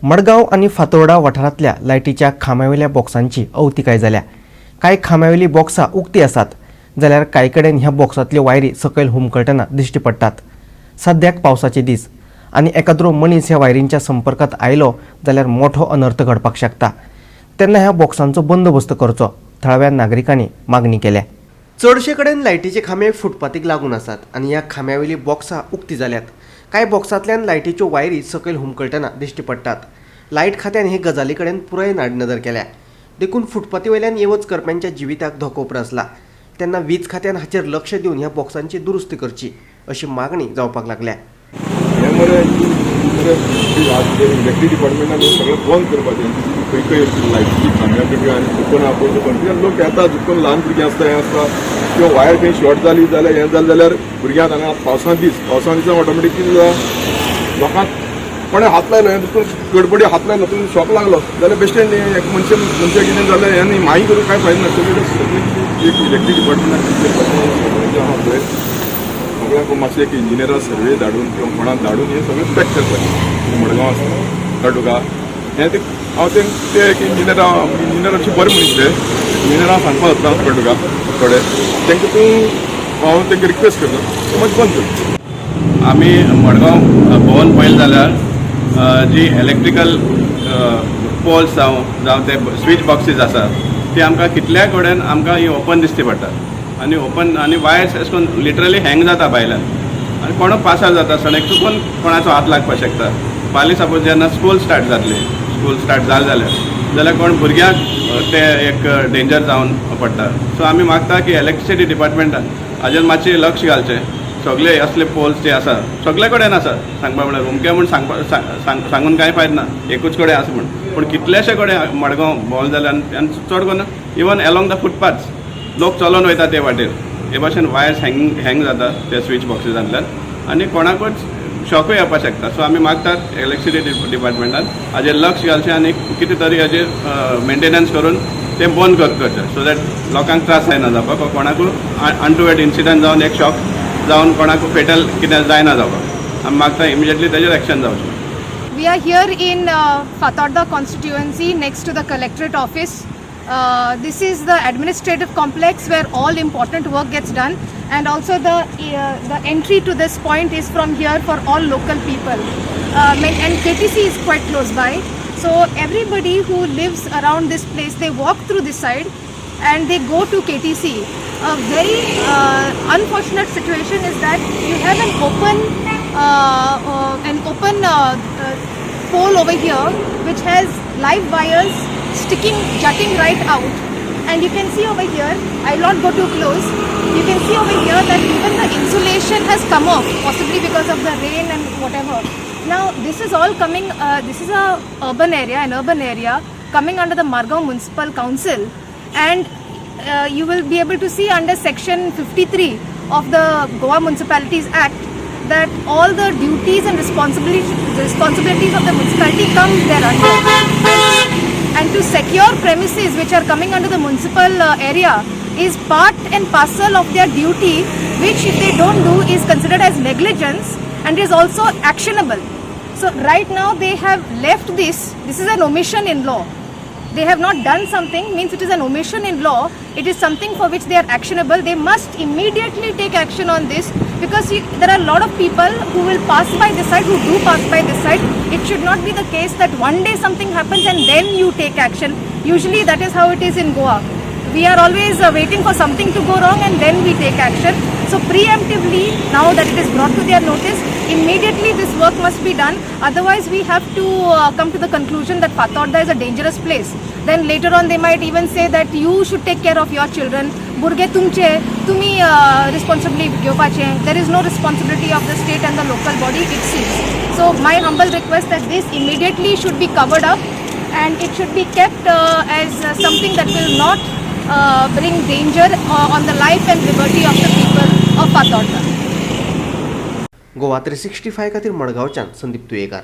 मडगांव आनी फातोर्डा वाठारांतल्या लायटीच्या खांब्यावेल्या बॉक्सांची अवतिकाय जाल्या. कांय खांब्यावेली बॉक्सां उक्ती आसात, जाल्यार कांय कडेन ह्या बॉक्सांतल्यो वायरी सकयल हुमकळटना दिश्टी पडटात. सद्याक पावसाचे दीस आनी एकाद्रो मनीस ह्या वायरींच्या संपर्कात आयलो जाल्यार मोठो अनर्थ घडपाक शकता. तेन्ना ह्या बॉक्सांचो बंदोबस्त करचो, थळाव्या नागरिकांनी मागणी केल्या. चडशे कडेन लायटीचे खांबे फुटपाथीक लागून आसात आनी ह्या खांब्यावेली बॉक्सां उक्ती जाल्यात. कांय बॉक्सांतल्यान लायटीच्यो वायरी सकयल हुमकळटना दिश्टी पडटात. लायट खात्यान हे गजाली कडेन पुराय आडनदर केल्या, देखून फुटपाथी वयल्यान ये वच करप्यांच्या जिविताक धोको उप्रासला. तेन्ना वीज खात्यान हाचेर लक्ष दिवन ह्या बॉक्सांची दुरुस्ती करची, अशी मागणी जावपाक लागल्या. हें मरे मरे, इलेक्ट्रीक डिपार्टमेंटान हें सगळें बंद करपाचें. खंय खंय लायटीची खांब्या बिंब्या आनी चुकून आहा पळय चुकून, कित्याक लोक येता चुकून, ल्हान भुरगीं आसता, हें आसता किंवा वायर खंय शॉर्ट जाली जाल्यार, हें जालें जाल्यार भुरग्यांक हांगा पावसा दीस, पावसा दिसान ऑटोमॅटीक कितें जाता, लोकांक कोणें हात लायलो, हें चुकून गडबडी हात लायलो, तुमी शॉक लागलो जाल्यार बेश्टें एक मनशा मनशाक कितें जालें, हें न्ही मागीर करून कांय फायदो ना. सगळें सगळें एक इलेक्ट्रीक डिपार्टमेंटान कितें करपाचें, सगळें जें आहा पळय, सगळ्यांक मातशें एक इंजिनियरा सर्वे धाडून किंवा कोणाक धाडून हें सगळें पॅक करपाचें. मडगांव आसता, कळ्ळें तुका? हें ते हांव ते ते एक इंजिनियर, इंजिनियर अशें बरें मनीस ते, इंजिनियरां सांगपाक जाता, कळ्ळें तुका? थोडे तांकां तूं, हांव तांकां रिक्वेस्ट करता, ते मातशें बंद कर. आमी मडगांव भोंवन पळयलें जाल्यार जी इलेक्ट्रिकल पोल्स जावं जावं ते स्वीच बॉक्सीस आसा, ती आमकां कितल्या कडेन आमकां ही ओपन दिसती पडटात आनी ओपन आनी वायर्स अशें करून लिटरली हँग जाता भायल्यान आनी कोणो पासार जाता आसतना एक चुकून कोणाचो हात लागपाक शकता. फाल्यां सपोज जेन्ना स्कूल स्टार्ट जातली, स्कूल स्टार्ट जालें जाल्यार कोण भुरग्यांक ते एक डेंजर जावन पडटा. सो आमी मागता की इलेक्ट्रिसिटी डिपार्टमेंटान हाजेर मातशें लक्ष घालचें. सगळे असले पोल्स जे आसा, सगळे कडेन आसा. सांगपा म्हणल्यार अमकें म्हूण सांगपा सांगून कांय फायदो ना, एकूच कडेन आसा म्हूण, पूण कितलेशे कडेन मडगांव भोंवले जाल्यार आनी चड करून इवन एलोंग the footpaths, लोक चलोन वयता ते वाटेर, हे भाशेन वायर्स हँग हँग जाता त्या स्विच बॉक्सिसांतल्यान आनी कोणाकूच शॉकूय येवपाक शकता. सो आमी मागतात इलेक्ट्रिसिटी डिपार्टमेंटान हाजेर लक्ष घालचें आनी कितें तरी हाजेर मेंटेनन्स करून तें बंद करचें, सो that लोकांक त्रास जायना जावपाक वा कोणाकूय अनटुवेट इन्सिडंट जावन, एक शॉक जावन कोणाकूय फेटल कितें जायना जावपाक. आमी मागता इमिजिएटली तेजेर एक्शन जावचें. We are here in Fatorda constituency, next to the collectorate office. This is the administrative complex where all important work gets done, and also the entry to this point is from here for all local people. And KTC is quite close by, so everybody who lives around this place, they walk through this side and they go to KTC. A very unfortunate situation is that you have an open pole over here which has live wires sticking, jutting right out, and you can see over here, I will not go too close, you can see over here that even the insulation has come off, possibly because of the rain and whatever. Now this is all coming, this is a urban area, an urban area coming under the Margao Municipal Council, and you will be able to see under section 53 of the Goa Municipalities Act that all the duties and responsibilities of the municipality come there under. And to secure premises which are coming under the municipal area is part and parcel of their duty, which if they don't do is considered as negligence and is also actionable. So right now they have left this. This is an omission in law. They have not done something means it is an omission in law. It is something for which they are actionable. They must immediately take action on this because there are a lot of people who will pass by this side, who do pass by this side. It should not be the case that one day something happens and then you take action. Usually that is how it is in Goa. We are always waiting for something to go wrong and then we take action. So preemptively, now that it is brought to their notice, immediately this work must be done. Otherwise, we have to come to the conclusion that Fatorda is a dangerous place. Then later on, they might even say that you should take care of your children. भुरगे तुमचे, तुम्ही responsibility घेवपाचे. There is no responsibility of the state and the local body, it seems. So my humble request that this immediately should be covered up and it should be kept as something that will not bring danger on the life and liberty of the people of Fatorda. Goa 365 खातीर मडगांवच्यान संदीप तुयेकार.